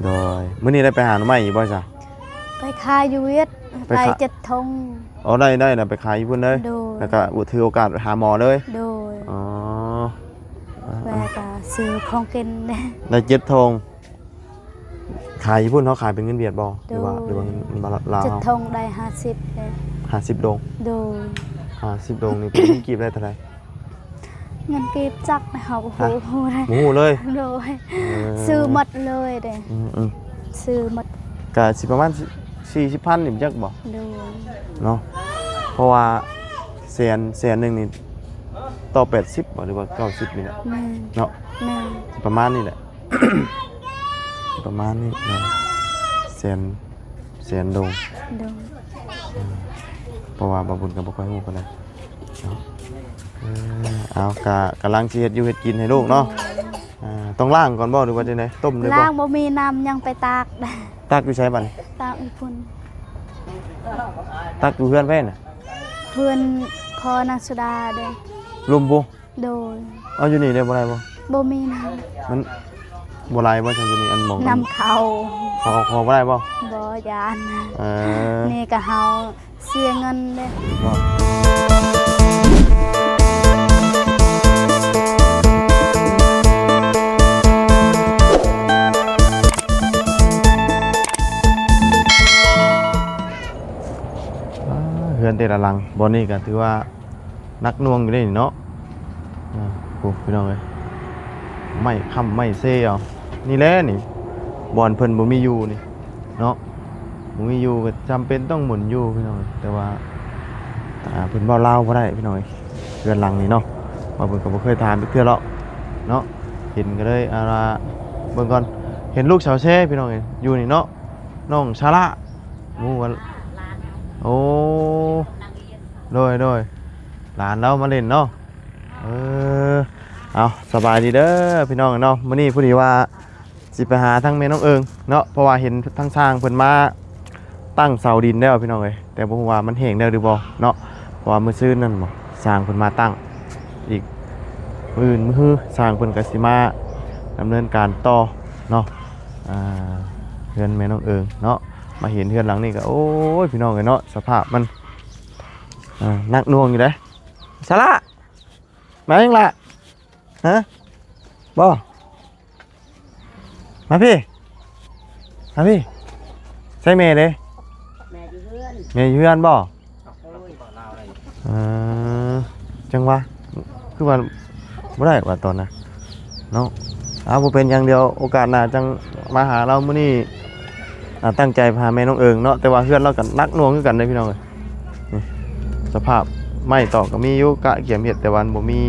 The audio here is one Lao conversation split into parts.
ໂດຍ ມື້ນີ້ໄດ້ໄປຫາໜໍ່ໄມ້ຢູ່ບໍ່ຊະ? ໄປຂາຍຢູ່ວຽດ ໄປຂາຍ ໄດ້ເຈັດຖົງ. ອໍ ໄດ້ ໄດ້ນະ ໄປຂາຍຢູ່ພຸ້ນເລີຍ. ໂດຍ ແລ້ວກໍຖືໂອກາດໄປຫາໝໍເລີຍ. ໂດຍ ອໍ ແລ້ວກໍຊື້ຂອງກິນ ໄດ້ເຈັດຖົງ. ຂາຍຢູ່ພຸ້ນເຮົາຂາຍເປັນເງິນຫວຽດບໍ່ ຫຼືວ່າ ໂດຍ ຫຼືວ່າເງິນບາດລາວ? ເຈັດຖົງໄດ້ຫ້າສິບເດ້. ຫ້າສິບດົງ. ໂດຍ ຫ້າສິບດົງນີ້ເປັນເງິນກີບໄດ້ເທົ່າໃດ? ເງິນກີບຈັກເຮົາບໍ່ຮູ້ ບໍ່ຮູ້ເລີຍ. ໂດຍ ເອີ ຊື້ໝົດເລີຍເດ້. ອືມໆ ຊື້ໝົດ ກະຊິປະມານສີ່ສິບພັນນີ້ຈັກບໍ່? ໂດຍ ເນາະ ເພາະວ່າແສນ ແສນໜຶ່ງນີ້ຕໍ່ແປດສິບບໍ່ ຫຼືວ່າເກົ້າສິບນີ້ແຫຼະ. ແມ່ນ ເນາະ ແມ່ນ ປະມານນີ້ແຫຼະ ປະມານນີ້ເນາະ ແສນ ແສນດົງ. ໂດຍ ເພາະວ່າບ່າວບຸນກໍບໍ່ຄ່ອຍຮູ້ປານໃດເນາະ. ເອີ ເອົາ ກະກຳລັງຊິເຮັດຢູ່ເຮັດກິນໃຫ້ລູກເນາະ. ໂດຍ ອ່າ ຕ້ອງລ້າງກ່ອນບໍ່ ຫຼືວ່າຈັ່ງໃດ? ຕົ້ມໄດ້ບໍ່? ລ້າງບໍ່ມີນ້ຳ ຍັງໄປຕາກ. ຕາກຢູ່ໃສບັດນີ້? ຕາກຢູ່ພຸ້ນ. ຕາກຢູ່ເຮືອນໃຜນະ? ເຮືອນພໍ່ນາງສຸດາເດ້. ລຸ່ມພຸ້ນ? ໂດຍ ເອົາ ຢູ່ນີ້ໄດ້ບໍ່ໄດ້ບໍ່? ບໍ່ມີນ້ຳ. ມັນບໍ່ໄຫຼບໍ່? ຢູ່ນີ້ອັນໝອງ ນ້ຳເຂົ້າ ຂໍ ຂໍບໍ່ໄດ້ບໍ່? ບໍ່ ຢ້ານ. ເອີ ນີ້ກໍເຮົາເສຍເງິນເດ້. ບໍ່ ອ່າ ເຮືອນແຕ່ລະຫຼັງ ບ່ອນນີ້ກໍຖືວ່າ ໜັກໜ່ວງຢູ່ເດ້ນີ້ເນາະ. ອ່າ ໂອ້ ພີ່ນ້ອງເອີຍ ໄມ້ຄ້ຳໄມ້ເຊເອົາ ນີ້ແຫຼະນີ້ ບ່ອນເພິ່ນບໍ່ມີຢູ່ນີ້ເນາະ ບໍ່ມີຢູ່ກໍຈຳເປັນຕ້ອງໝູນຢູ່ ພີ່ນ້ອງເອີຍ. ແຕ່ວ່າ ອ່າ ເພິ່ນເວົ້າລາວບໍ່ໄດ້ ພີ່ນ້ອງເອີຍ ເຮືອນຫຼັງນີ້ເນາະ ວ່າເພິ່ນກໍບໍ່ເຄີຍຖາມຈັກເທື່ອເນາະ ເນາະ ເຫັນກໍເລີຍ ອ່າ ເບິ່ງກ່ອນ. ເຫັນລູກສາວແຊ ພີ່ນ້ອງເອີຍ ຢູ່ນີ້ເນາະ ນ້ອງຊາລາ ໝູ່ວ່າ ໂອ້ ໂດຍໆ ຫຼານລາວມາຫຼິ້ນເນາະ. ເອີ ເອົາ ສະບາຍດີເດີພີ່ນ້ອງເນາະ. ມື້ນີ້ພໍດີວ່າຊິໄປຫາທາງແມ່ນ້ອງເອີງເນາະ ເພາະວ່າເຫັນທາງຊ່າງເພິ່ນມາຕັ້ງເສົາດິນແລ້ວ ພີ່ນ້ອງເອີຍ ແຕ່ບໍ່ຮູ້ວ່າມັນແຫ້ງແລ້ວຫຼືບໍ່ເນາະ ເພາະວ່າມື້ຊືນນັ້ນບໍ ຊ່າງເພິ່ນມາຕັ້ງອີກ ມື້ອື່ນມື້ຮືຊ່າງເພິ່ນກໍຊິມາດຳເນີນການຕໍ່ເນາະ. ອ່າ ເຮືອນແມ່ນ້ອງເອີງເນາະ ມາເຫັນເຮືອນຫຼັງນີ້ກໍ ໂອ້ຍ ພີ່ນ້ອງເອີຍເນາະ ສະພາບມັນ ອ່າ ໜັກໜ່ວງຢູ່ເດ້. ສາລາ ມາຫຍັງລະ? ຮະ? ບໍ່ ມາພີ້ ມາພີ້. ໃສແມ່ເດ? ແມ່ຢູ່ເຮືອນ ແມ່ຢູ່ເຮືອນບໍ່? ໂດຍ ເອີ ຈັ່ງຫວະ ຄືວ່າບໍ່ໄດ້ວ່າຕອນນະ ເນາະ. ເອົາ ບໍ່ເປັນຫຍັງ ດຽວໂອກາດໜ້າຈັ່ງມາຫາລາວ. ມື້ນີ້ ອ່າ ຕັ້ງໃຈພາແມ່ນ້ອງເອີງເນາະ ແຕ່ວ່າເຮືອນລາວກໍໜັກໜ່ວງຄືກັນເດ້ພີ່ນ້ອງເອີຍ. ນີ້ ສະພາບໄມ້ຕອກກໍມີຢູ່ ກະກຽມເຮັດ ແຕ່ວ່າມັນບໍ່ມີ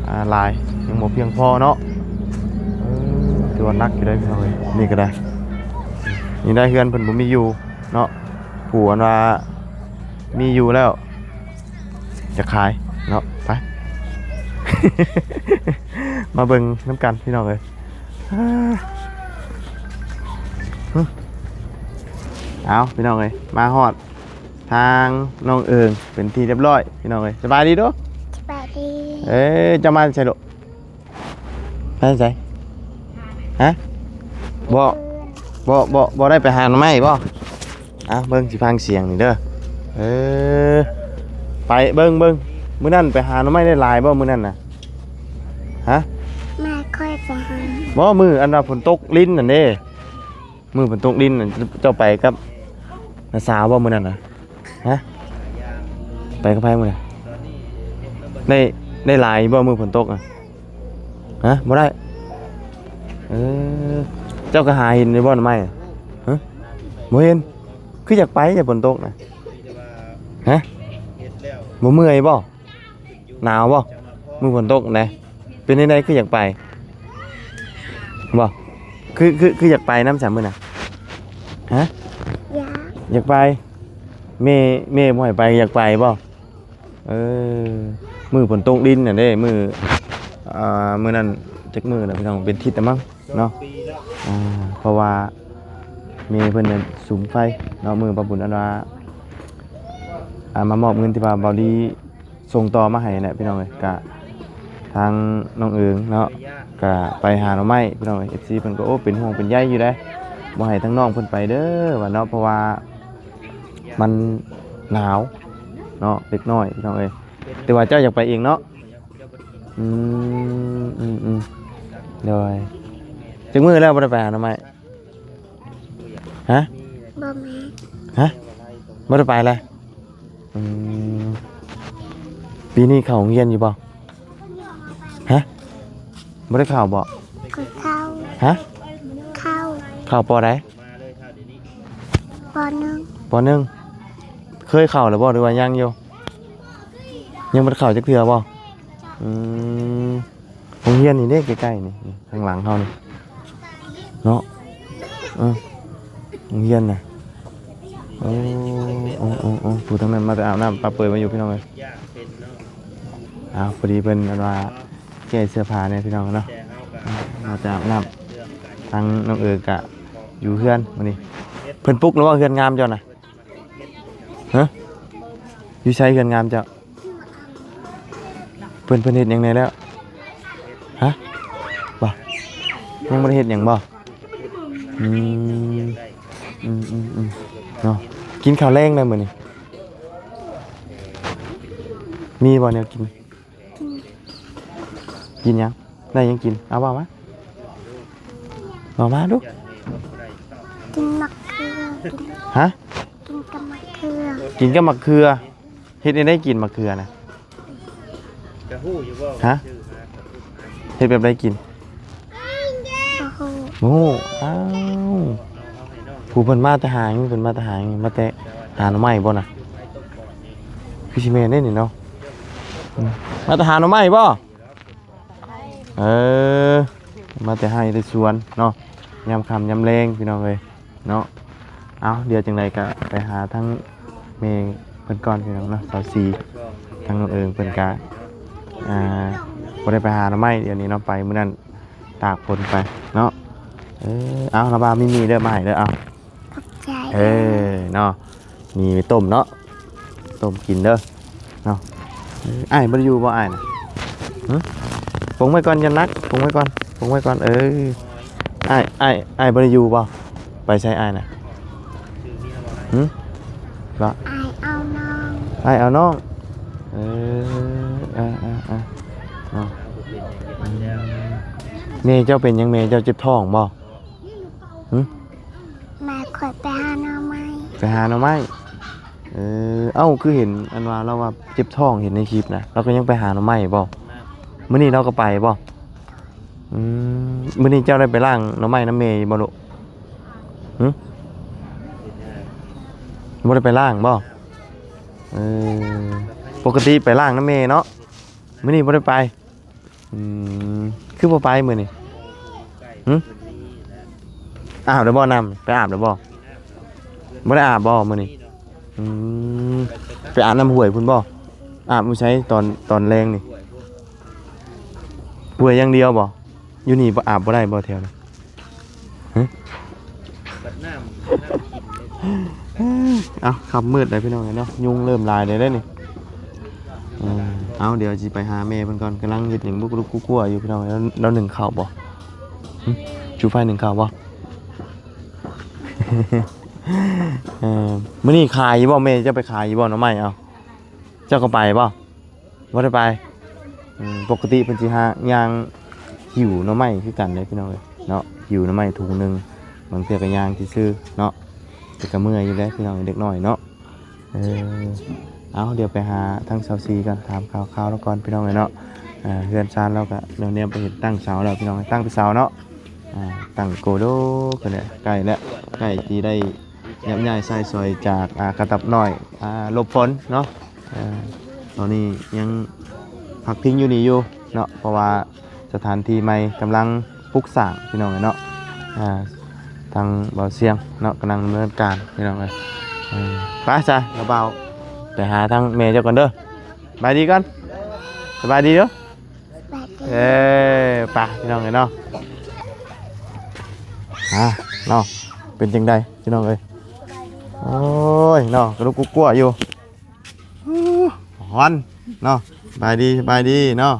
ອ່າ ຫຼາຍ ຍັງບໍ່ພຽງພໍເນາະ. ເອີ ຖືວ່າໜັກຢູ່ເດ້ພີ່ນ້ອງເອີຍ ນີ້ກໍໄດ້. ນີ້ໄດ້ ເຮືອນເພິ່ນບໍ່ມີຢູ່ເນາະ ຜູ້ອັນວ່າມີຢູ່ແລ້ວ ຈະຂາຍເນາະ. ໄປ ມາເບິ່ງນຳກັນພີ່ນ້ອງເອີຍ. ເອົາ ພີ່ນ້ອງເອີຍ ມາຮອດທາງນ້ອງເອີງເປັນທີ່ຮຽບຮ້ອຍ ພີ່ນ້ອງເອີຍ. ສະບາຍດີດູ. ສະບາຍດີ. ເອີ ເຈົ້າມາແຕ່ໃສລູກ? ໄປໃສ? ຮະ? ບໍ່ ບໍ່ ບໍ່ ບໍ່ໄດ້ໄປຫາໜໍ່ໄມ້ບໍ່? ອ່ະ ເບິ່ງ ຊິຟັງສຽງນີ້ເດີ. ເອີ ໄປເບິ່ງ ເບິ່ງ ມື້ນັ້ນໄປຫາໜໍ່ໄມ້ໄດ້ຫຼາຍບໍ່ມື້ນັ້ນນະ? ຮະ? ແມ່ຂ້ອຍໄປຫາ ບໍ່ ມື້ອັນວ່າຝົນຕົກລິນນັ້ນເດ້ ມື້ຝົນຕົກລິນນັ້ນ ເຈົ້າໄປກັບນ້າສາວບໍ່ມື້ນັ້ນນະ? ຮະ? ໄປກັບໃຜມື້ນັ້ນ? ໄດ້ ໄດ້ຫຼາຍບໍ່ມື້ຝົນຕົກນະ? ຮະ? ບໍ່ໄດ້. ເອີ ເຈົ້າກໍຫາເຫັນຢູ່ບໍ່ໜໍ່ໄມ້? ຮະ? ບໍ່ເຫັນ. ຄືຢາກໄປ ຢາກຝົນຕົກນະ? ຮະ? ບໍ່ເມື່ອຍບໍ່? ໜາວບໍ່? ມື້ຝົນຕົກນະ? ເປັນຈັ່ງໃດ ຄືຢາກໄປບໍ່? ຄື ຄື ຄືຢາກໄປນຳຊັ້ນມື້ນະ? ຮະ? ຢາກ ຢາກໄປ. ແມ່ ແມ່ບໍ່ໃຫ້ໄປ ຢາກໄປບໍ່? ເອີ ມື້ຝົນຕົກລິນນັ້ນເດ້ ມື້ ອ່າ ມື້ນັ້ນ ຈັກມື້ລະພີ່ນ້ອງ ເປັນທິດລະມັງເນາະ. ອ່າ ເພາະວ່າແມ່ເພິ່ນນັ້ນສຸມໄຟເນາະ ມື້ບ່າວບຸນອັນວ່າ ອ່າ ມາມອບເງິນທີ່ວ່າບ່າວລີສົ່ງຕໍ່ມາໃຫ້ແຫຼະ ພີ່ນ້ອງເອີຍ. ກະທາງນ້ອງເອີງເນາະ ກະໄປຫາໜໍ່ໄມ້ພີ່ນ້ອງເອີຍ. ເອັຟຊີເພິ່ນກໍ ໂອ້ ເປັນຫ່ວງເປັນໃຍຢູ່ເດ້ ບໍ່ໃຫ້ທາງນ້ອງເພິ່ນໄປເດີວ່າເນາະ ເພາະວ່າມັນໜາວເນາະ ເດັກນ້ອຍພີ່ນ້ອງເອີຍ. ແຕ່ວ່າເຈົ້າຢາກໄປເອງເນາະ? ອືມ ອືມໆ ໂດຍ. ຈັກມື້ແລ້ວບໍ່ໄດ້ໄປຫາໜໍ່ໄມ້? ຮະ? ບໍ່ແມ່ນ. ຮະ? ບໍ່ໄດ້ໄປແລ້ວ? ອືມ ປີນີ້ເຂົ້າໂຮງຮຽນຢູ່ບໍ່? ຮະ? ບໍ່ໄດ້ເຂົ້າບໍ່? ເຂົ້າ. ຮະ? ເຂົ້າ. ເຂົ້າ ປໍໃດ? ປໍໜຶ່ງ. ປໍໜຶ່ງ. ເຄີຍເຂົ້າແລ້ວບໍ່ ຫຼືວ່າຍັງຢູ່? ຍັງບໍ່ໄດ້ເຂົ້າຈັກເທື່ອບໍ່? ອືມ ໂຮງຮຽນນີ້ເດ້ ໃກ້ໆນີ້ ນີ້ ທາງຫຼັງເຮົານີ້ເນາະ. ເອີ ໂຮງຮຽນນະ. ໂອ້ ໂອ້ ໂອ້ ໂອ້ ຜູ້ທາງນັ້ນມາແຕ່ອາບນ້ຳ ປາເປີດມາຢູ່ ພີ່ນ້ອງເອີຍ. ອ້າວ ພໍດີເພິ່ນອັນວ່າແກ້ເສື້ອຜ້າແດ່ ພີ່ນ້ອງເນາະ ມາແຕ່ອາບນ້ຳ. ທາງນ້ອງເອີກະຢູ່ເຮືອນມື້ນີ້. ເພິ່ນປຸກແລ້ວບໍ່ ເຮືອນງາມເຈົ້ານະ? ຮະ? ຢູ່ໃສເຮືອນງາມເຈົ້າ? ເພິ່ນ ເພິ່ນເຮັດຫຍັງແດ່ແລ້ວ? ຮະ? ບໍ່ ຍັງບໍ່ໄດ້ເຮັດຫຍັງບໍ່? ອືມ ອືມໆໆ ເນາະ. ກິນເຂົ້າແລງແລ້ວມື້ນີ້ ມີບໍ່ແນວກິນ? ກິນ ກິນຫຍັງ? ໄດ້ຫຍັງກິນ? ເອົາ ເວົ້າມາ ເວົ້າມາດູ. ກິນໝາກເຂືອ. ຮະ? ກິນກັບໝາກເຂືອ. ກິນກັບໝາກເຂືອ. ເຮັດແນວໃດກິນໝາກເຂືອນະ? ຈະຮູ້ຢູ່ບໍ່? ຮະ? ເຮັດແບບໃດກິນ? ບໍ່ຮູ້. ບໍ່ຮູ້. ອ້າວ ຜູ້ເພິ່ນມາແຕ່ຫາຫຍັງ? ເພິ່ນມາແຕ່ຫາຫຍັງ? ມາແຕ່ຫາໜໍ່ໄມ້ບໍ່ນະ? ຄືຊິແມ່ນເດ້ນີ້ເນາະ. ອືມ ມາແຕ່ຫາໜໍ່ໄມ້ບໍ່? ເອີ ມາແຕ່ໄຮ່ແຕ່ສວນເນາະ ຍາມຄ່ຳຍາມແລງ ພີ່ນ້ອງເອີຍເນາະ. ເອົາ ດຽວຈັ່ງໃດກໍໄປຫາທາງແມ່ເພິ່ນກ່ອນ ພີ່ນ້ອງເນາະ. ສາວສີ ທາງນ້ອງເອີງເພິ່ນກະ ອ່າ ບໍ່ໄດ້ໄປຫາໜໍ່ໄມ້ດຽວນີ້ເນາະ ໄປມື້ນັ້ນຕາກຝົນໄປເນາະ. ເອີ ເອົາ ລະບ່າວມີໝີ່ເດີ ມາໃຫ້ເດີ ເອົາ. ຂອບໃຈ. ເອີ ເນາະ ມີໄວ້ຕົ້ມເນາະ ຕົ້ມກິນເດີເນາະ. ເອີ ອ້າຍບໍ່ໄດ້ຢູ່ບໍ່ອ້າຍນະ? ຫຶ? ປົງໄວ້ກ່ອນ ຢ່າໜັກ ປົງໄວ້ກ່ອນ ປົງໄວ້ກ່ອນ. ເອີ ອ້າຍ ອ້າຍ ອ້າຍບໍ່ໄດ້ຢູ່ບໍ່? ໄປໃສອ້າຍນະ? ຫຶ? ບໍ່ ອ້າຍເອົານ້ອງ ອ້າຍເອົານ້ອງ. ເອີ ເອີ ເອີ ເອີ ເນາະ. ອືມ ແມ່ເຈົ້າເປັນຫຍັງ? ແມ່ເຈົ້າເຈັບທ້ອງບໍ່? ຫຶ? ແມ່ຂ້ອຍໄປຫາໜໍ່ໄມ້. ໄປຫາໜໍ່ໄມ້. ເອີ ເອົ້າ ຄືເຫັນອັນວ່າລາວວ່າເຈັບທ້ອງ ເຫັນໃນຄລິບນະ ລາວກໍຍັງໄປຫາໜໍ່ໄມ້ບໍ່? ມື້ນີ້ລາວກໍໄປບໍ່? ອືມ ມື້ນີ້ເຈົ້າໄດ້ໄປລ້າງໜໍ່ໄມ້ນຳແມ່ຢູ່ບໍ່ລູກ? ຫຶ? ບໍ່ໄດ້ໄປລ້າງບໍ່? ເອີ ປົກກະຕິໄປລ້າງນຳແມ່ເນາະ ມື້ນີ້ບໍ່ໄດ້ໄປ. ອືມ ຄືບໍ່ໄປມື້ນີ້? ຫຶ? ອາບແລ້ວບໍ່ນ້ຳ? ໄປອາບແລ້ວບໍ່? ບໍ່ໄດ້ອາບບໍ່ມື້ນີ້? ອືມ ໄປອາບນ້ຳຫ້ວຍພຸ້ນບໍ່? ອາບຢູ່ໃສຕອນ ຕອນແລງນີ້? ຫ້ວຍຢ່າງດຽວບໍ່? ຢູ່ນີ້ບໍ່ ອາບບໍ່ໄດ້ບໍ່ແຖວນີ້? ຫຶ? ບັດນ້ຳ ນ້ຳກິນເລີຍ. ເອົ້າ ຄ່ຳມືດແລ້ວພີ່ນ້ອງເອີຍເນາະ ຍຸງເລີ່ມຫຼາຍແລ້ວເດ້ນີ້. ເອີ ເອົາ ດຽວຊິໄປຫາແມ່ເພິ່ນກ່ອນ ກຳລັງເຮັດຫຍັງບຸກລຸກກຸກົວຢູ່ພີ່ນ້ອງເອີຍ. ລາວ ລາວໜຶ້ງເຂົ້າບໍ່? ຫຶ? ຈູໄຟໜຶ້ງເຂົ້າບໍ່? ເອີ ມື້ນີ້ຂາຍຢູ່ບໍ່? ແມ່ເຈົ້າໄປຂາຍຢູ່ບໍ່ໜໍ່ໄມ້? ເອົາ ເຈົ້າກໍໄປບໍ່? ບໍ່ໄດ້ໄປ. ອືມ ປົກກະຕິເພິ່ນຊິຫາຍ່າງຫິ້ວໜໍ່ໄມ້ຄືກັນເດ້ພີ່ນ້ອງເອີຍເນາະ ຫິ້ວໜໍ່ໄມ້ຖົງໜຶ່ງ ບາງເທື່ອກໍຍ່າງຊື່ໆເນາະ. ແຕ່ກໍເມື່ອຍຢູ່ເດ້ພີ່ນ້ອງ ເດັກນ້ອຍເນາະ. ເອີ ເອົາ ດຽວໄປຫາທາງສາວສີກ່ອນ ຖາມຂ່າວໆລາວກ່ອນພີ່ນ້ອງເອີຍເນາະ. ເຮືອນຊານລາວກໍແນວແນມໄປເຫັນຕັ້ງເສົາແລ້ວພີ່ນ້ອງ ຕັ້ງແຕ່ເຊົ້າເນາະ. ອ່າ ຕັ້ງໂກໂດກະແຫຼະ ໃກ້ແລ້ວ ໃກ້ທີ່ໄດ້ ຍັບຍ້າຍໃຊ້ສອຍຈາກ ອ່າ ກະຕັບນ້ອຍ ອ່າ ຫຼົບຝົນເນາະ. ເອີ ຕອນນີ້ຍັງພັກພິງຢູ່ນີ້ຢູ່ເນາະ ເພາະວ່າສະຖານທີ່ໃໝ່ກຳລັງປຸກສ້າງພີ່ນ້ອງເອີຍເນາະ. ອ່າ ທາງບ່າວຊຽງເນາະ ກຳລັງດຳເນີນການພີ່ນ້ອງເອີຍ. ເອີ ໄປຊະ ລາວບ່າວ ໄປຫາທາງແມ່ເຈົ້າກ່ອນເດີ. ສະບາຍດີກ່ອນ ສະບາຍດີເດີ. ເອີ ໄປພີ່ນ້ອງເອີຍເນາະ. ອ່າ ເນາະ ເປັນຈັ່ງໃດພີ່ນ້ອງເອີຍ? ໂອ້ຍເນາະ ກະລຸກກຸກົວຢູ່ ຮ້ອນເນາະ. ສະບາຍດີ ສະບາຍດີເນາະ.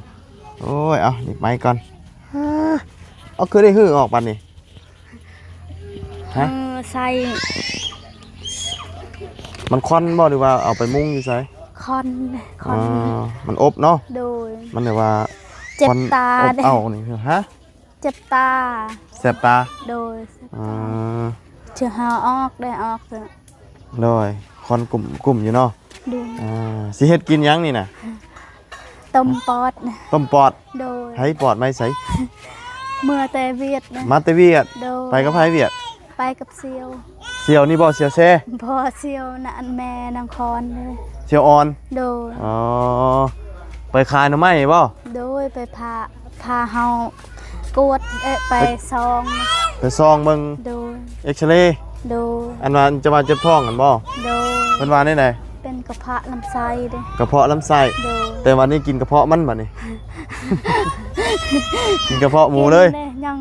ໂອ້ຍ ເອົາ ນີ້ໄປກ່ອນ. ເອີ ເອົາ ຄືໄດ້ຮື້ອອກບັດນີ້? ຮະ? ເອີ ໃສ່ ມັນຄວັນບໍ່ ຫຼືວ່າເອົາໄປມຸງຢູ່ໃສ? ຄວັນ ຄວັນ ອໍ ມັນອົບເນາະ? ໂດຍ ມັນແບບວ່າ ເຈັບຕາ ຄວັນອົບເອົານີ້ ຮະ? ເຈັບຕາ ແສບຕາ ໂດຍ ແສບຕາ ເອີ ເຊື່ອເຮົາອອກ ໄດ້ອອກເຖາະ ໂດຍ ຄວັນກຸ້ມ ກຸ້ມຢູ່ເນາະ ໂດຍ ອ່າ ຊິເຮັດກິນຫຍັງນີ້ນະ? ຕົ້ມປອດ ຕົ້ມປອດ ໂດຍ ໃຜປອດມາໃສ? ເມືອແຕ່ຫວຽດນະ ມາແຕ່ຫວຽດ ໂດຍ ໄປກັບໃຜຫວຽດ? ໄປກັບສ່ຽວ ສ່ຽວນີ້ບໍ່? ສ່ຽວແຊ ບໍ່ ສ່ຽວນະ ອັນແມ່ນາງຄອນເດ້ ສ່ຽວອ່ອນ ໂດຍ ອໍ ໄປຂາຍໜໍ່ໄມ້ບໍ່? ໂດຍ ໄປພາ ພາເຮົາກວດ ເອີ ໄປ ໄປ ສ່ອງ ໄປສ່ອງເບິ່ງ ໂດຍ ເອັກຊະເລ ໂດຍ ອັນວ່າຈະວ່າເຈັບທ້ອງຫັ້ນບໍ່? ໂດຍ ເພິ່ນວ່າແນວໃດ? ເປັນກະເພາະລຳໄສ້ເດ້ ກະເພາະລຳໄສ້ ໂດຍ ແຕ່ວ່ານີ້ກິນກະເພາະມັນບັດນີ້ ກິນກະເພາະໝູເລີຍ ກິນເດ້ ຍັງ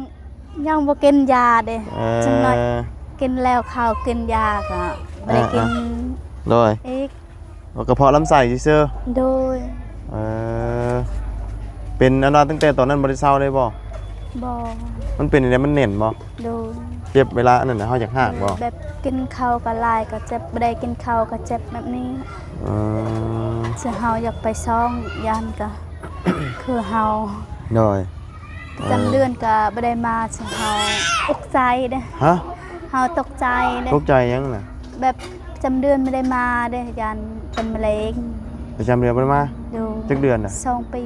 ຍັງບໍ່ກິນຢາເດ້ ເອີ ຈັກໜ້ອຍກິນແລ້ວເຂົ້າກິນຢາກໍບໍ່ໄດ້ກິນ ອ່າໆ ໂດຍ ອີກ ວ່າກະເພາະລຳໄສ້ຊື່ໆ ໂດຍ ເອີ ເປັນອັນວ່າຕັ້ງແຕ່ຕອນນັ້ນບໍ່ໄດ້ເຊົາເລີຍບໍ່? ບໍ່ ມັນເປັນຈັ່ງໃດ ມັນແໜ້ນບໍ່? ໂດຍ ເຈັບເວລາອັນນັ້ນນະ ເຮົາຢາກຮາກບໍ່? ແບບກິນເຂົ້າກໍຫຼາຍກໍເຈັບ ບໍ່ໄດ້ກິນເຂົ້າກໍເຈັບແບບນີ້ ອືມ ເຊິ່ງເຮົາຢາກໄປສ່ອງ ຢ້ານກໍ ຄືເຮົາ ໂດຍ ປະຈຳເດືອນກໍບໍ່ໄດ້ມາ ເຊິ່ງເຮົາຕົກໃຈເດ້ ຮະ? ເຮົາຕົກໃຈເດ້ ຕົກໃຈຫຍັງນະ? ແບບປະຈຳເດືອນບໍ່ໄດ້ມາເດ້ ຢ້ານເປັນມະເຮັງ ປະຈຳເດືອນບໍ່ໄດ້ມາ ໂດຍ ຈັກເດືອນນະ? ສອງປີ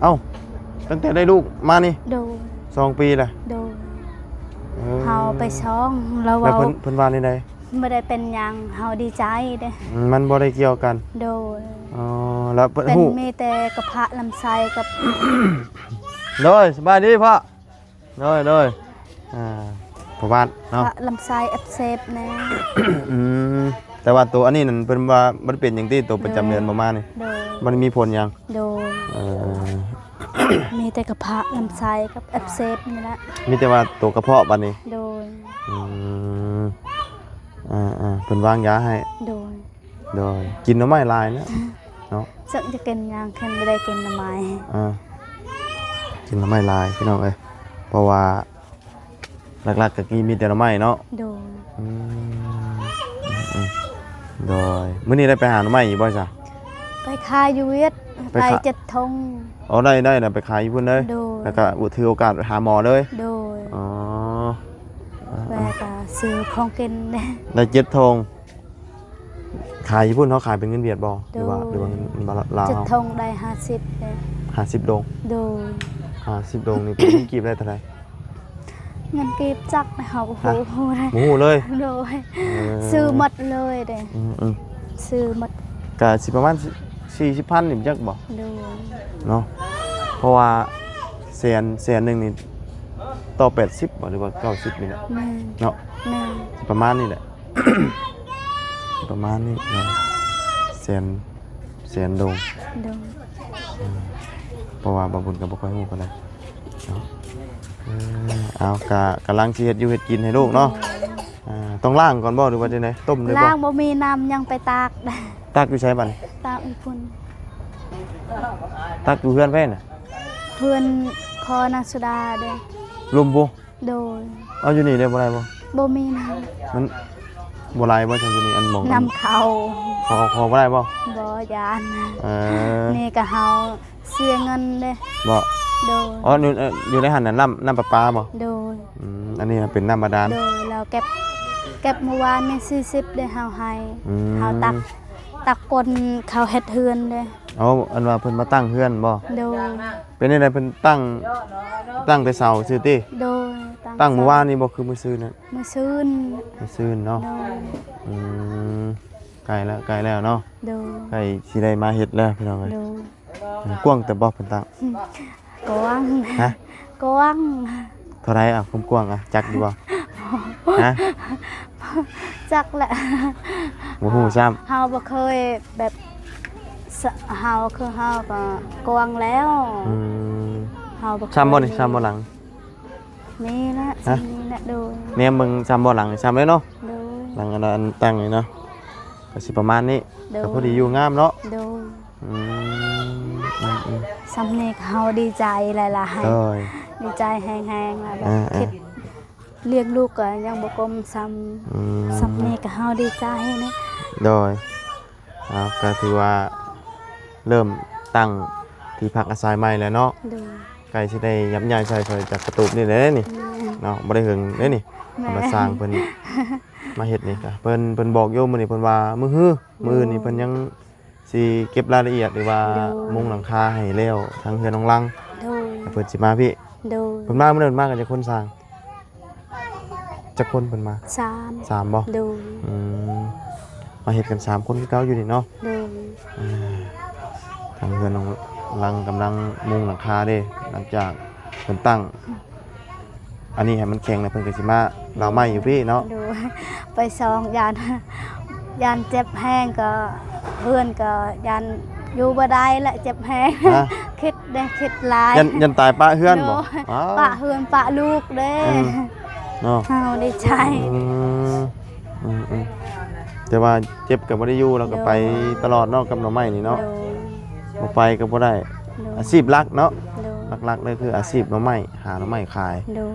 ເອົ້າ ຕັ້ງແຕ່ໄດ້ລູກມານີ້ ໂດຍ ສອງປີລະ ໂດຍ ເອີ ເຮົາໄປສ່ອງ ລາວ ແລ້ວເພິ່ນ ເວົ້າ ເພິ່ນວ່າແນວໃດ? ບໍ່ໄດ້ເປັນຫຍັງ ເຮົາດີໃຈເດ້ ອືມ ມັນບໍ່ໄດ້ກ່ຽວກັນ ໂດຍ ອໍ ແລ້ວເພິ່ນ ເປັນ ຮູ້ ມີແຕ່ກະເພາະລຳໄສ້ກັບ ໂດຍ ສະບາຍດີພໍ່ ໂດຍ ໂດຍ ອ່າ ປະຫວັດເນາະ ກະລຳໄສ້ອັກເສບແດ່ ອືມ ແຕ່ວ່າໂຕອັນນີ້ນັ້ນເພິ່ນວ່າບໍ່ໄດ້ເປັນຫຍັງຕິ ໂຕປະຈຳເດືອນບໍ່ມານີ້ ໂດຍ ບໍ່ໄດ້ມີຜົນຫຍັງ ໂດຍ ເອີ ມີແຕ່ກະເພາະລຳໄສ້ກັບອັກເສບນີ້ແຫຼະ ມີແຕ່ວ່າໂຕກະເພາະບັດນີ້ ໂດຍ ອືມ ອ່າໆ ເພິ່ນວາງຢາໃຫ້ ໂດຍ ໂດຍ ກິນໜໍ່ໄມ້ຫຼາຍແລ້ວເນາະ ຈັກຈະກິນຫຍັງ ຄັນບໍ່ໄດ້ກິນໜໍ່ໄມ້ ອ່າ ກິນໜໍ່ໄມ້ຫຼາຍພີ່ນ້ອງເອີຍ ເພາະວ່າຫຼັກໆກໍມີແຕ່ໜໍ່ໄມ້ເນາະ ໂດຍ ອືມ ອືມໆ ໂດຍ ມື້ນີ້ໄດ້ໄປຫາໜໍ່ໄມ້ຢູ່ບໍ່ຊະ? ໄປຂາຍຢູ່ຫວຽດ ໄປຂາຍ ໄປເຈັດຖົງ ອໍ ໄດ້ ໄດ້ນະ ໄປຂາຍຢູ່ພຸ້ນເລີຍ ໂດຍ ແລ້ວກໍຖືໂອກາດໄປຫາໝໍເລີຍ ໂດຍ ອໍ ແລ້ວກໍຊື້ຂອງກິນ ໄດ້ເຈັດຖົງ ຂາຍຢູ່ພຸ້ນເຮົາຂາຍເປັນເງິນຫວຽດບໍ່ ຫຼືວ່າ ໂດຍ ຫຼືວ່າເງິນ ເງິນບາດລາວ ເຈັດຖົງໄດ້ຫ້າສິບເດ້ ຫ້າສິບດົງ ໂດຍ ຫ້າສິບດົງນີ້ເປັນເງິນກີບໄດ້ເທົ່າໃດ? ເງິນກີບຈັກເຮົາບໍ່ຮູ້ ບໍ່ຮູ້ເລີຍ ໂດຍ ເອີ ຊື້ໝົດເລີຍເດ້ ອືມໆ ຊື້ໝົດ ກະຊິປະມານສີ່ສິບພັນນີ້ຈັກບໍ່ ໂດຍ ເນາະ ເພາະວ່າແສນ ແສນໜຶ່ງນີ້ຕໍ່ແປດສິບບໍ່ ຫຼືວ່າເກົ້າສິບນີ້ແຫຼະ ແມ່ນ ເນາະ ແມ່ນ ຊິປະມານນີ້ແຫຼະ ປະມານນີ້ເນາະ ແສນ ແສນດົງ ໂດຍ ເອີ ເພາະວ່າບ່າວບຸນກໍບໍ່ຄ່ອຍຮູ້ປານໃດເນາະ ເອີ ເອົາ ກະກຳລັງຊິເຮັດຢູ່ເຮັດກິນໃຫ້ລູກເນາະ ໂດຍ ອ່າ ຕ້ອງລ້າງກ່ອນບໍ່ ຫຼືວ່າຈັ່ງໃດ? ຕົ້ມໄດ້ບໍ່? ລ້າງບໍ່ມີນ້ຳ ຍັງໄປຕາກ ຕາກຢູ່ໃສບັດນີ້? ຕາກຢູ່ພຸ້ນ ຕາກຢູ່ເຮືອນໃຜນະ? ເຮືອນພໍ່ນາງສຸດາເດ້ ລຸ່ມພຸ້ນ ໂດຍ ເອົາ ຢູ່ນີ້ໄດ້ບໍ່ ໄດ້ບໍ່? ບໍ່ມີນ້ຳ ມັນບໍ່ໄຫຼບໍ່ຊັ້ນ ຢູ່ນີ້ ອັນໝ່ອງ ນ້ຳເຂົ້າ ຂໍ ຂໍບໍ່ໄດ້ບໍ່? ບໍ່ ຢ້ານ ເອີ ນີ້ກໍເຮົາເສຍເງິນເດ້ ບໍ່? ໂດຍ ອໍ ຢູ່ ເອີ ຢູ່ໃນຫັ້ນນະ ນ້ຳ ນ້ຳປະປາບໍ່? ໂດຍ ອືມ ອັນນີ້ເປັນນ້ຳບາດານ ໂດຍ ແລ້ວເກັບ ເກັບມື້ວານນີ້ສີ່ສິບເດ້ ເຮົາໃຫ້ ອືມ ເຮົາຕັກ ຕັກກົ້ນເຂົາເຮັດເຮືອນເດ້ ເອົາ ອັນວ່າເພິ່ນມາຕັ້ງເຮືອນບໍ່? ໂດຍ ເປັນຈັ່ງໃດ ເພິ່ນຕັ້ງ ຕັ້ງແຕ່ເສົາຊື່ຕິ? ໂດຍ ຕັ້ງ ຕັ້ງມື້ວານນີ້ບໍ່ ຄືມື້ຊືນນັ້ນ? ມື້ຊືນ ມື້ຊືນເນາະ ໂດຍ ອືມ ໃກ້ແລ້ວ ໃກ້ແລ້ວເນາະ ໂດຍ ໃກ້ຊິໄດ້ມາເຮັດແລ້ວພີ່ນ້ອງເອີຍ ໂດຍ ກວ້າງແຕ່ບໍ່ເພິ່ນຕັ້ງ? ກວ້າງ ຮະ? ກວ້າງ ເທົ່າໃດ ເອົາ ຄວາມກວ້າງ ຈັກຢູ່ບໍ່? ຮະ? ຈັກແຫຼະ ບໍ່ຮູ້ຊ້ຳ ເຮົາບໍ່ເຄີຍແບບ ສ- ເຮົາຄືເຮົາກໍກວ້າງແລ້ວ ອືມ ເຮົາບໍ່ເຄີຍ ຊ້ຳບໍ່ນີ້ ຊ້ຳບໍ່ຫຼັງ? ມີແຫຼະ ຮະ? ຊ້ຳນີ້ແຫຼະ ໂດຍ ແນມເບິ່ງຊ້ຳບໍ່ຫຼັງ ຊ້ຳເລີຍເນາະ ໂດຍ ຫຼັງອັນນັ້ນຕັ້ງນີ້ເນາະ ກໍຊິປະມານນີ້ ໂດຍ ກໍພໍດີຢູ່ງາມເນາະ ໂດຍ ອືມ ອືມໆ ຊ້ຳນີ້ກໍເຮົາດີໃຈຫຼາຍໆ ໂດຍ ດີໃຈແຮງໆ ແລ້ວແບບ ອ່າໆ ຄິດລ້ຽງລູກກໍຍັງບໍ່ກົມສ່ຳ ອືມ ສ່ຳນີ້ກໍເຮົາດີໃຈນະ. ໂດຍ ເອົາ ກໍຖືວ່າເລີ່ມຕັ້ງທີ່ພັກອາໄສໃໝ່ແລ້ວເນາະ. ໂດຍ ໃກ້ຊິໄດ້ຍັບຍ້າຍໃຊ້ສອຍຈາກສະຕູບນີ້ແຫຼະນີ້ ແມ່ນ ເນາະ ບໍ່ໄດ້ເຫິງເດ້ນີ້. ແມ່ນ ມາສ້າງເພິ່ນມາເຮັດນີ້ກະ ເພິ່ນ ເພິ່ນບອກຢູ່ມື້ນີ້ ເພິ່ນວ່າມື້ຮື ໂດຍ ມື້ອື່ນນີ້ເພິ່ນຍັງຊິເກັບລາຍລະອຽດ ຫຼືວ່າ ໂດຍ ມຸງຫຼັງຄາໃຫ້ແລ້ວທາງເຮືອນນ້ອງລັງ. ໂດຍ ແລ້ວເພິ່ນຊິມາພີ້. ໂດຍ ເພິ່ນມາມື້ນັ້ນ ເພິ່ນມາກັນຈັກຄົນຊ່າງ? ຈັກຄົນເພິ່ນມາ? ສາມ ສາມບໍ່? ໂດຍ ອືມ ມາເຮັດກັນສາມຄົນຄືເກົ່າຢູ່ນີ້ເນາະ. ໂດຍ ອ່າ ທາງເຮືອນນ້ອງລັງກຳລັງມຸງຫຼັງຄາເດ້ ຫຼັງຈາກເພິ່ນຕັ້ງອັນນີ້ໃຫ້ມັນແຂງແລ້ວ ເພິ່ນກໍຊິມາລາວໃໝ່ຢູ່ພີ້ເນາະ. ໂດຍ ໄປສອງ ຢ້ານ ຢ້ານເຈັບແຮງ ກໍເຮືອນກໍຢ້ານຢູ່ບໍ່ໄດ້ລະ ເຈັບແຮງ. ຮະ? ຄິດເດ້ ຄິດຫຼາຍ ຢ້ານ ຢ້ານຕາຍປະເຮືອນບໍ່? ໂດຍ ອ້າວ ປະເຮືອນປະລູກເດ້. ເອີ ເນາະ ເຮົາດີໃຈ. ອືມ ອືມໆ ແຕ່ວ່າເຈັບກໍບໍ່ໄດ້ຢູ່ ລາວກໍໄປ ໂດຍ ຕະຫຼອດເນາະ ກັບໜໍ່ໄມ້ນີ້ເນາະ. ໂດຍ ບໍ່ໄປກໍບໍ່ໄດ້. ໂດຍ ອາຊີບຫຼັກເນາະ. ໂດຍ ຫຼັກໆເລີຍຄືອາຊີບໜໍ່ໄມ້ ຫາໜໍ່ໄມ້ຂາຍ. ໂດຍ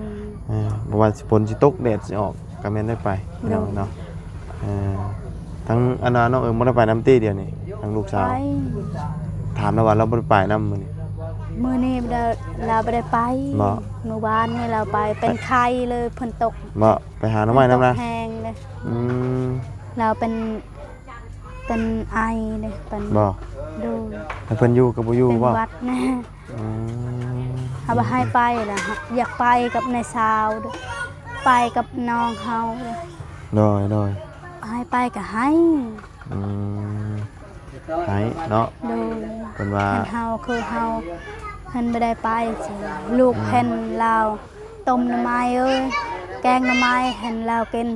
ເອີ ບໍ່ວ່າຝົນຊິຕົກແດດຊິອອກ ກໍແມ່ນໄດ້ໄປ ໂດຍ ພີ່ນ້ອງເນາະ. ເອີ ທັງອັນນ່າ ນ້ອງເອີງບໍ່ໄດ້ໄປນຳຕິດຽວນີ້ ທັງລູກສາວ? ໄປ ຖາມລາວວ່າລາວບໍ່ໄດ້ໄປນຳມື້ນີ້? ມື້ນີ້ບໍ່ໄດ້ ລາວບໍ່ໄດ້ໄປ. ບໍ່? ມື້ວານນີ້ລາວໄປ ເປັນໄຂ້ເລີຍ ຝົນຕົກ. ບໍ່? ໄປຫາໜໍ່ໄມ້ນຳນະ? ແຮງເລີຍ. ອືມ ລາວເປັນ ເປັນໄອເດ້ ເປັນ. ບໍ່? ໂດຍ ໃຫ້ເພິ່ນຢູ່ກໍບໍ່ຢູ່ ເປັນ ບໍ່? ຫວັດແນ່. ອືມ ເຮົາບໍ່ໃຫ້ໄປລະ ຢາກໄປກັບນ້າສາວເດ້ ໄປກັບນ້ອງເຮົາເດ້. ໂດຍ ໂດຍ ໃຫ້ໄປກໍໃຫ້. ອືມ ໃຫ້ເນາະ. ໂດຍ ເພິ່ນວ່າ ເຫັນເຮົາຄືເຮົາ ເພິ່ນບໍ່ໄດ້ໄປ ລູກ ອືມ ເຫັນລາວ ຕົ້ມໜໍ່ໄມ້ເອີຍ ແກງໜໍ່ໄມ້ ເຫັນລາວກິນ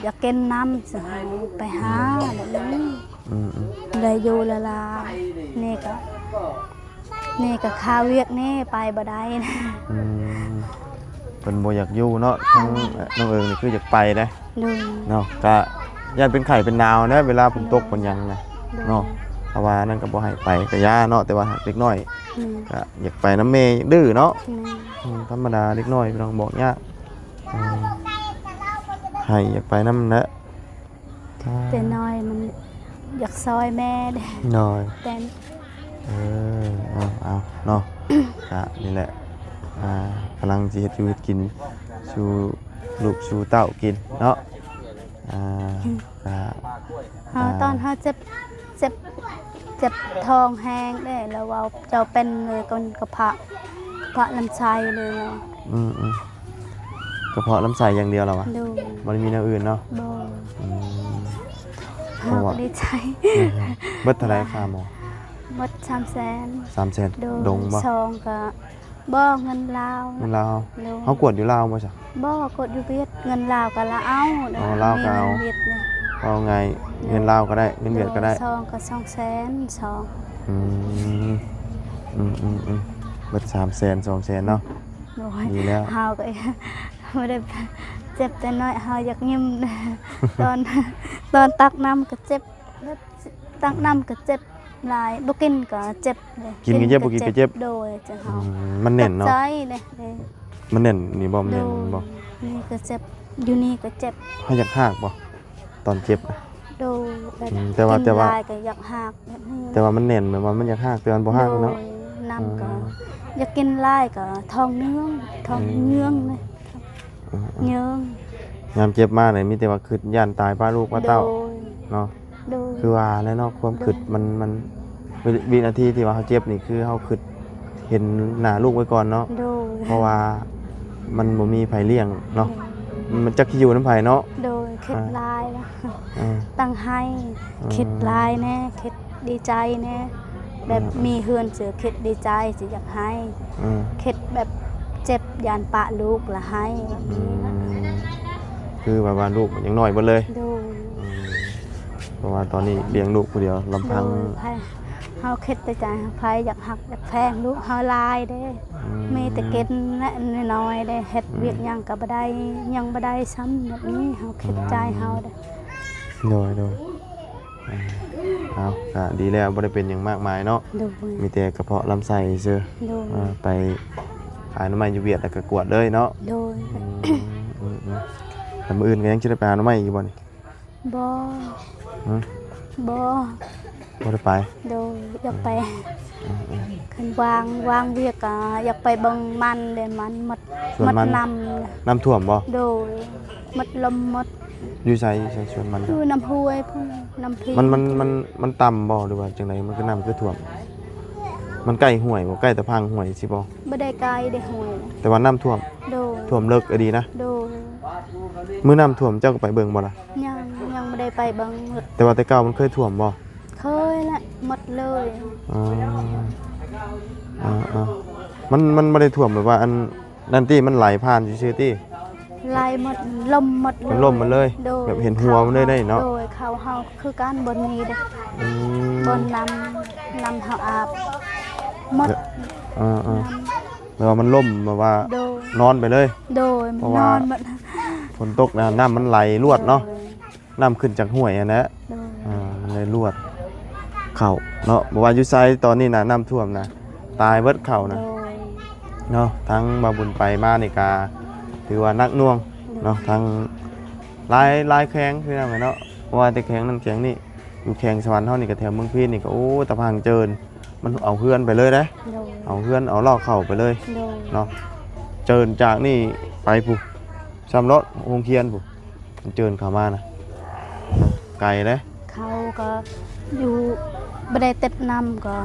ຢາກກິນນຳ ເຮົາໄປຫາ ອືມ ແບບນີ້. ອືມໆ ໄດ້ຢູ່ລະລາ ນີ້ກໍ ນີ້ກໍຄາວຽກນີ້ໄປບໍ່ໄດ້. ອືມ ເພິ່ນບໍ່ຢາກຢູ່ເນາະ ທາງ ອືມ ນ້ອງເອີງນີ້ຄືຢາກໄປເດ້. ໂດຍ ເນາະ ກະຢ້ານເປັນໄຂ້ເປັນໜາວນະ ເວລາຝົນຕົກ ໂດຍ ເປັນຫຍັງນະ ໂດຍ ເນາະ. ເພາະວ່ານັ້ນກໍບໍ່ໃຫ້ໄປກະຢ່າເນາະ ແຕ່ວ່າເດັກນ້ອຍ ອືມ ກະຢາກໄປນຳແມ່ດື້ເນາະ. ແມ່ນ ອືມ ທຳມະດາເດັກນ້ອຍ ພີ່ນ້ອງ ບອກຍາກ. ອືມ ໃຫ້ຢາກໄປນຳແຫຼະ. ແຕ່ນ້ອຍມັນຢາກຊ່ອຍແມ່ເດ້. ໂດຍ ແຕ່ ເອີ ເອົາ ເອົາເນາະ ກະນີ້ແຫຼະ ອ່າ ກຳລັງຊິເຮັດຢູ່ເຮັດກິນສູ່ລູກສູ່ເຕົ້າກິນເນາະ. ອ່າ ກະ ເຮົາ ອ່າ ຕອນເຮົາເຈັບ ເຈັບ ເຈັບທ້ອງແຮງເດ້ ແລ້ວເວົ້າເຈົ້າເປັນເລີຍ ກະເພາະ ກະເພາະລຳໄສ້ເລີຍ. ອືມໆ ກະເພາະລຳໄສ້ຢ່າງດຽວລະວະ? ໂດຍ ບໍ່ໄດ້ມີແນວອື່ນເນາະ? ບໍ່. ອືມ ເຮົາກໍດີໃຈ. ເບິດເທົ່າໃດຄ່າໝໍ? ໝົດສາມແສນ. ສາມແສນ. ໂດຍ ດົງບໍ່? ສອງກະ ບໍ່ ເງິນລາວ. ເງິນລາວ. ໂດຍ ເຮົາກວດຢູ່ລາວບໍ່ຊະ? ບໍ່ ກວດຢູ່ຫວຽດ. ເງິນລາວກໍລາວເອົາ. ອໍ ລາວກໍເອົາ. ມີເງິນຫວຽດນະ ເອົາງ່າຍ. ໂດຍ ເງິນລາວກໍໄດ້ ເງິນຫວຽດກໍໄດ້. ໂດຍ ສອງກໍສອງແສນສອງ. ອືມ ອືມໆໆ ເບິດສາມແສນ ສອງແສນເນາະ. ໂດຍ ດີແລ້ວ. ເຮົາກໍບໍ່ໄດ້ເຈັບແຕ່ນ້ອຍ ເຮົາຢາກຍິ້ມ. ຕອນ ຕອນຕັກນ້ຳກໍເຈັບ ແບບ ຕັກນ້ຳກໍເຈັບຫຼາຍ ບໍ່ກິນກໍເຈັບເດ້. ກິນກໍເຈັບ ກິນກໍ ບໍ່ກິນກໍເຈັບ. ເຈັບ. ໂດຍ ເຈົ້າ. ອືມ ມັນແໜ້ນເນາະ. ຕົກໃຈເດ້. ມັນແໜ້ນນີ້ບໍ່? ມັນແໜ້ນ ໂດຍ ບໍ່? ນີ້ກໍເຈັບ ຢູ່ນີ້ກໍເຈັບ. ເຮົາຢາກຮາກບໍ່ ຕອນເຈັບນະ? ໂດຍ ແບບ ອືມ ແຕ່ວ່າ ກິນ ແຕ່ວ່າ ຫຼາຍກໍຢາກຮາກແບບນີ້. ແຕ່ວ່າມັນແໜ້ນ ແບບວ່າມັນຢາກຮາກ ແຕ່ມັນບໍ່ຮາກເນາະ. ໂດຍ ນ້ຳກໍ ອືມ ຢາກກິນຫຼາຍກໍທ້ອງເຍືອງ ທ້ອງ ອືມ ເຍືອງເລີຍ. ອືມໆ ເຍືອງ. ຍາມເຈັບມານີ້ມີແຕ່ວ່າຄິດຢ້ານຕາຍປະລູກປະເຕົ້າ. ໂດຍ ເນາະ. ໂດຍ ຄືວ່າແຫຼະເນາະ ຄວາມຄິດ ໂດຍ ມັນ ມັນ ວິ ວິນາທີທີ່ວ່າເຮົາເຈັບນີ້ ຄືເຮົາຄິດເຫັນໜ້າລູກໄວ້ກ່ອນເນາະ. ໂດຍ ເພາະວ່າມັນບໍ່ມີໃຜລ້ຽງເນາະ. ໂດຍ ມັນຈັກຊິຢູ່ນຳໃຜເນາະ. ໂດຍ ຄິດ ອ່າ ຫຼາຍ ອ່າ ຕັ້ງໃຫ້ ອືມ ຄິດຫຼາຍແດ່ ຄິດດີໃຈແດ່ ແບບ ອືມ ມີເຮືອນຊິຄິດດີໃຈ ຊິຢາກໃຫ້ ອືມ ຄິດແບບເຈັບ ຢ້ານປະລູກລະໃຫ້ ອືມ ຄືແບບວ່າລູກຍັງນ້ອຍເບິດເລີຍ. ໂດຍ ອືມ ເພາະວ່າຕອນນີ້ລ້ຽງລູກຜູ້ດຽວລຳພັງ. ໂດຍ ໃຜ ເຮົາຄິດແຕ່ໃຈ ໃຜຢາກຮັກຢາກແພງລູກເຮົາຫຼາຍເດ້. ອືມ ມີແຕ່ກິນແລະນ້ອຍໆເດ້ ເຮັດ ອືມ ວຽກຫຍັງກໍບໍ່ໄດ້ ຫຍັງບໍ່ໄດ້ຊ້ຳ ແບບນີ້ເຮົາຄິດໃຈເຮົາເດ້. ໂດຍ ໂດຍ ອ່າ ເອົາ ກະດີແລ້ວ ບໍ່ໄດ້ເປັນຫຍັງມາກມາຍເນາະ. ໂດຍ ມີແຕ່ກະເພາະລຳໄສ້ຊື່. ໂດຍ ອ່າ ໄປ ຂາຍໜໍ່ໄມ້ຢູ່ຫວຽດ ແລ້ວກໍກວດເລີຍເນາະ. ໂດຍ. ອືມ ອືມ ອືມ. ແລ້ວມື້ອື່ນກໍຍັງຊິໄດ້ໄປຫາໜໍ່ໄມ້ອີກຢູ່ບໍ່ນີ້? ບໍ່. ຫື? ບໍ່. ບໍ່ໄດ້ໄປ? ໂດຍ. ຢາກໄປ. ອືມ ອືມ ອືມ. ຄັນວ່າງ ວ່າງວຽກກໍຢາກໄປເບິ່ງມັນເດ້ ມັນໝົດ ສວນມັນ ໝົດນ້ຳ. ນ້ຳຖ້ວມບໍ່? ໂດຍ. ໝົດລົມໝົດ. ຢູ່ໃສ? ຢູ່ໃສສວນມັນ? ຢູ່ນ້ຳຫ້ວຍພຸ້ນ ນ້ຳພີ. ມັນ ມັນ ມັນ ມັນຕ່ຳບໍ່ ຫຼືວ່າຈັ່ງໃດ? ມັນຄືນ້ຳຄືຖ້ວມ? ມັນໃກ້ຫ້ວຍບໍ່? ໃກ້ຕາພັງຫ້ວຍຊິບໍ່? ບໍ່ໄດ້ໃກ້ເດ້ຫ້ວຍ. ແຕ່ວ່ານ້ຳຖ້ວມ? ໂດຍ. ຖ້ວມເລິກອີ່ຫຼີນະ? ໂດຍ. ມື້ນ້ຳຖ້ວມເຈົ້າກໍໄປເບິ່ງບໍ່ລະ? ຍັງ ຍັງບໍ່ໄດ້ໄປເບິ່ງ. ແຕ່ວ່າແຕ່ເກົ່າມັນເຄີຍຖ້ວມບໍ່? ເຄີຍລະ ໝົດເລີຍ. ອໍ ເອີໆ ມັນ ມັນບໍ່ໄດ້ຖ້ວມແບບວ່າອັນ ນັ້ນຕິ ມັນໄຫຼຜ່ານຊື່ໆຕິ? ໄຫຼໝົດ ລົ້ມໝົດເລີຍ. ມັນລົ້ມໝົດເລີຍ? ໂດຍ. ແບບເຫັນຫົວມັນເລີຍໄດ້ເນາະ? ໂດຍ. ເຂົ້າເຮົາຄືກັນ ບ່ອນນີ້ເດ້. ອືມ. ບ່ອນນ້ຳ ນ້ຳເຮົາອາບໝົດ. ເອີໆ ນ້ຳ ແບບວ່າມັນລົ້ມ ແບບວ່າ ໂດຍ ນອນໄປເລີຍ. ໂດຍ. ເພາະວ່າ ນອນໝົດ ຝົນຕົກນະ ນ້ຳມັນໄຫຼລວດເນາະ. ໂດຍ. ນ້ຳຂຶ້ນຈາກຫ້ວຍຫັ້ນແຫຼະ. ໂດຍ. ອ່າ ມັນເລີຍລວດເຂົ້າເນາະ. ບໍ່ວ່າຢູ່ໃສຕອນນີ້ນະ ນ້ຳຖ້ວມນະ ຕາຍເບິດເຂົ້ານະ. ໂດຍ. ເນາະ ທາງບ່າວບຸນໄປມານີ້ກະຖືວ່າໜັກໜ່ວງເນາະ. ໂດຍ. ທາງຫຼາຍ ຫຼາຍແຂວງພີ່ນ້ອງເອີຍເນາະ ບໍ່ວ່າແຕ່ແຂວງນັ້ນແຂວງນີ້ ຢູ່ແຂວງສະຫວັນເຮົານີ້ກະແຖວເມືອງພີນນີ້ກະ ໂອ້ ຕາພັງເຈີນ ມັນເອົາເຮືອນໄປເລີຍເດ້. ໂດຍ. ເອົາເຮືອນເອົາເລາະເຂົ້າໄປເລີຍ. ໂດຍ. ເນາະ ເຈີນຈາກນີ້ໄປພຸ້ນ ຊ່ຳເລາະໂຮງຮຽນພຸ້ນ. ມັນເຈີນເຂົ້າມານະ ໄກເດ້. ເຂົາກໍຢູ່ ບໍ່ໄດ້ເຕັດນ້ຳກໍ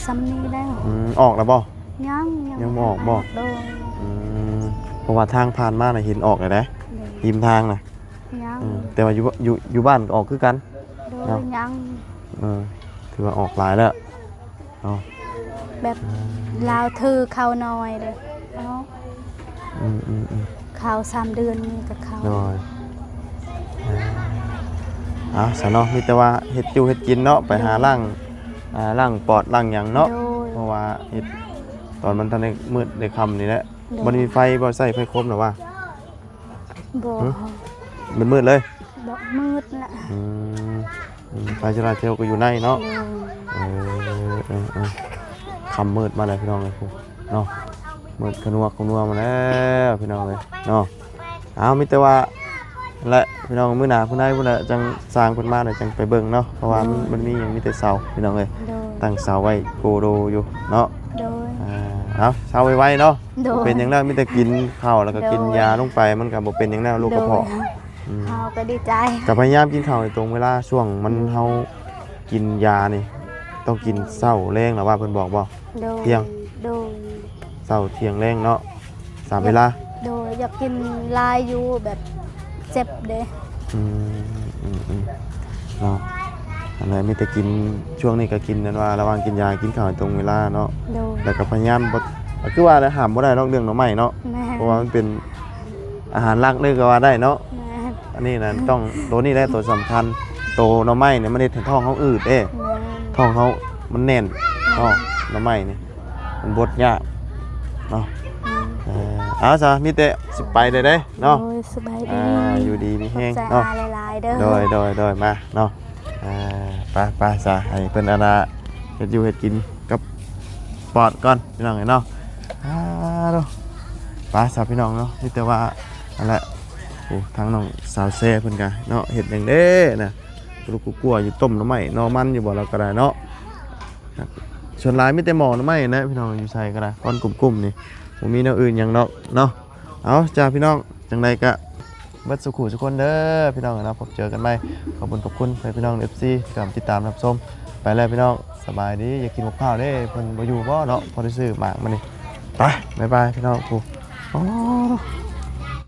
ຊ່ຳນີ້ແລ້ວ. ອືມ ອອກແລ້ວບໍ່? ຍັງ ຍັງ ຍັງບໍ່ອອກບໍ່? ໂດຍ. ອືມ ເພາະວ່າທາງຜ່ານມານະ ເຫັນອອກແລ້ວເດ້. ໂດຍ. ລິມທາງນະ ຍັງ. ອືມ ແຕ່ວ່າຢູ່ ຢູ່ ຢູ່ບ້ານກໍອອກຄືກັນ. ໂດຍ. ເນາະ ຍັງ. ເອີ ຖືວ່າອອກຫຼາຍແລ້ວ. ເນາະ ແບບ ອືມ ລາວຖືເຂົ້າໜ້ອຍເດ້ເນາະ. ອືມໆໆ ເຂົ້າສາມເດືອນນີ້ກໍເຂົ້າ. ໂດຍ. ເອົາຊະເນາະ ມີແຕ່ວ່າເຮັດຢູ່ເຮັດກິນເນາະ ໄປຫາລ້າງ ອ່າ ລ້າງປອດລ້າງຫຍັງເນາະ. ໂດຍ. ເພາະວ່າເຮັດຕອນມັນທັນໄດ້ມືດໄດ້ຄ່ຳນີ້ແຫຼະ. ໂດຍ. ບໍ່ໄດ້ມີໄຟບໍ່ ໃຊ້ໄຟຄົມນະວ່າ? ບໍ່. ຫື? ມືດໆເລີຍ? ບໍ່ ມືດລະ. ອືມ ອືມ ໄຟໂຊລາເຊວກໍຢູ່ໃນເນາະ. ໂດຍ. ເອີ ເອີ ເອີ ຄ່ຳມືດມາແລ້ວພີ່ນ້ອງເອີຍ ເນາະ ມືດຂະນວກຂະນວມມາແລ້ວພີ່ນ້ອງເອີຍເນາະ. ເອົາ ມີແຕ່ວ່າແຫຼະພີ່ນ້ອງ ມື້ໜ້າຜູ້ໃດພຸ້ນແຫຼະ ຈັ່ງຊ່າງເພິ່ນມາແລ້ວຈັ່ງໄປເບິ່ງເນາະ ເພາະວ່າມັນ ໂດຍ ມັນມີຫຍັງມີແຕ່ເສົາພີ່ນ້ອງເອີຍ. ໂດຍ. ຕັ້ງເສົາໄວ້ໂກໂດຢູ່ເນາະ. ໂດຍ. ອ່າ ເອົາ ເຊົາໄວໆເນາະ. ໂດຍ. ບໍ່ເປັນຫຍັງແລ້ວ ມີແຕ່ກິນເຂົ້າແລ້ວກໍ ໂດຍ ກິນຢາລົງໄປ ມັນກໍບໍ່ເປັນຫຍັງແລ້ວ ໂລກກະເພາະ. ໂດຍ. ອືມ ເຮົາກໍດີໃຈ ກໍພະຍາຍາມກິນເຂົ້າໃຫ້ຕົງເວລາ ຊ່ວງມັນ ໂດຍ ເຮົາກິນຢານີ້ ຕ້ອງກິນ ໂດຍ ເຊົ້າແລງນະວ່າ ເພິ່ນບອກບໍ່? ໂດຍ. ທ່ຽງ ໂດຍ ເຊົ້າທ່ຽງແລງເນາະ ສາມເວລາ. ໂດຍ. ຢາກກິນຫຼາຍຢູ່ ແບບເຈັບເດ້. ອືມ ອືມ ອືມ ເນາະ ອັນນັ້ນມີແຕ່ກິນ ຊ່ວງນີ້ກໍກິນ ອັນວ່າລະຫວ່າງກິນຢາ ກິນເຂົ້າໃຫ້ຕົງເວລາເນາະ. ໂດຍ. ແລ້ວກໍພະຍາຍາມບໍ່ ກໍຄືວ່າແຫຼະ ຫ້າມບໍ່ໄດ້ດອກເລື່ອງໜໍ່ໄມ້ເນາະ. ແມ່ນ. ເພາະວ່າມັນເປັນ ອາຫານຫຼັກເລີຍກໍວ່າໄດ້ເນາະ. ແມ່ນ. ອັນນີ້ນະ ຕ້ອງ ໂຕນີ້ແຫຼະໂຕສຳຄັນ ໂຕໜໍ່ໄມ້ນີ້ມັນເຮັດໃຫ້ທ້ອງເຮົາອືດເດ້. ແມ່ນ. ທ້ອງເຮົາມັນແໜ້ນ. ແມ່ນ. ເນາະ ໜໍ່ໄມ້ນີ້ມັນບົດຍາກເນາະ. ແມ່ນ. ເອີ ເອົາຊະ ມີແຕ່ຊິໄປແລ້ວເດ້ເນາະ. ໂດຍ. ສະບາຍດີ. ອ່າ ຢູ່ດີມີແຮງເນາະ. ຂອບໃຈອ້າຍຫຼາຍໆເດີ. ໂດຍ ໂດຍ ໂດຍ ມາເນາະ. ອ່າ ໄປ ໄປຊະ ໃຫ້ເພິ່ນອັນນ່າ ເຮັດຢູ່ເຮັດກິນກັບປອດກ່ອນ ພີ່ນ້ອງເອີຍເນາະ. ອ່າ ໂດ ໄປຊະພີ່ນ້ອງເນາະ. ມີແຕ່ວ່າ ອັນແຫຼະ ໂອ້ ທາງນ້ອງສາວແຊເພິ່ນກະເນາະ ເຮັດຫຍັງເດ້ນະ ກະລຸກກະກົວຢູ່ ຕົ້ມໜໍ່ໄມ້ໜໍ່ມັນຢູ່ບໍ່ ລາວກະໄດ້ເນາະ. ສ່ວນຫຼາຍມີແຕ່ໝໍ້ໜໍ່ໄມ້ນະ ພີ່ນ້ອງ ຢູ່ໃສກະໄດ້ ບ່ອນກຸ້ມໆນີ້ ບໍ່ມີແນວອື່ນຫຍັງດອກເນາະ. ເອົາ ຈ້າ ພີ່ນ້ອງ ຈັ່ງໃດກະ ເບິດສູ່ຄູ່ສູ່ຄົນເດີພີ່ນ້ອງເນາະ. ພົບເຈີກັນໃໝ່ ຂອບຄຸນຂອບຄຸນໃຫ້ພີ່ນ້ອງ ເອັຟຊີ ທີ່ເຂົ້າມາຕິດຕາມຮັບຊົມ. ໄປແລ້ວພີ່ນ້ອງ ສະບາຍດີ. ຢາກກິນໝາກພ້າວເດ້ ເພິ່ນບໍ່ຢູ່ບໍ່ເນາະ ພໍໄດ້ຊື້ໝາກມານີ້. ໄປ ບາຍບາຍພີ່ນ້ອງ. ໂອ້ ໂອ້